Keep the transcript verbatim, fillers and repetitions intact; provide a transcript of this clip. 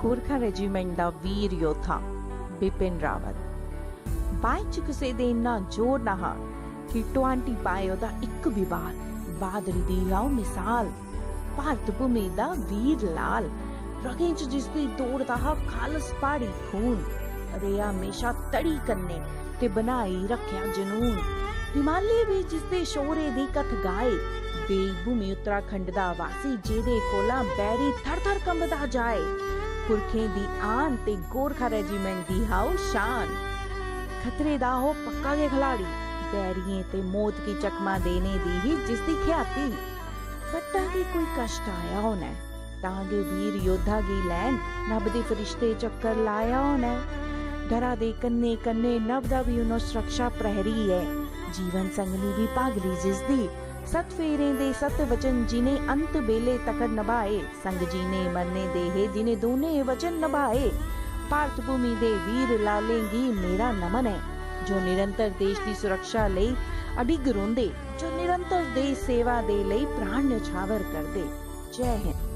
Gorkha regiment दा वीर योद्धा बिपिन रावत। बांहें च कुसै दे इन्ना जोर ना हा कि टोआंटी पाए ओह्दा इक बी बार। बहादरी दी लाओ मिसाल, भारत भूमि दा वीर लाल। रगें च जिसदी दौड़दा हा खालस प्हाड़ी खून, रेहा म्हेशा तड़ी कन्नै ते बनाई रक्खेआ जनून। हिमालय बी जिसदे शौरे दी कथ गाए, देवी भूमि उत्तराखंड दा वासी जेह्दे कोला बैरी थर थर कंबदा जाए। पुरखें दी आन ते गोरखा रेजिमेंट दी हाओ शान। खतरे दा हो पक्का गै खिलाड़ी, बैरियें ते मौत गी चकमा देने दी ही जिसदी ख्याति। बट्टा गी कोई कष्ट आया होना ऐ, तां गै वीर योद्धा गी लैन नभ दे फरिश्ते चक्कर लाया होना ऐ। डरा दे कन्ने कन्ने नभ दा बी उन्नो सुरक्षा प्रहरी ऐ। जीवन संगनी बी भागली जिसदी, सत फेरें दे सत वचन जिने अंत बेले तकर नभाए। संग जीने मरने दे हे जिने दोने वचन नभाए। भारत भूमि दे वीर लालें गी मेरा नमन ऐ, जो निरंतर देश दी सुरक्षा लेई अडिग रौंह्दे, जो निरंतर देश सेवा दे लेई प्राण न्यौछावर करदे। जय हिंद।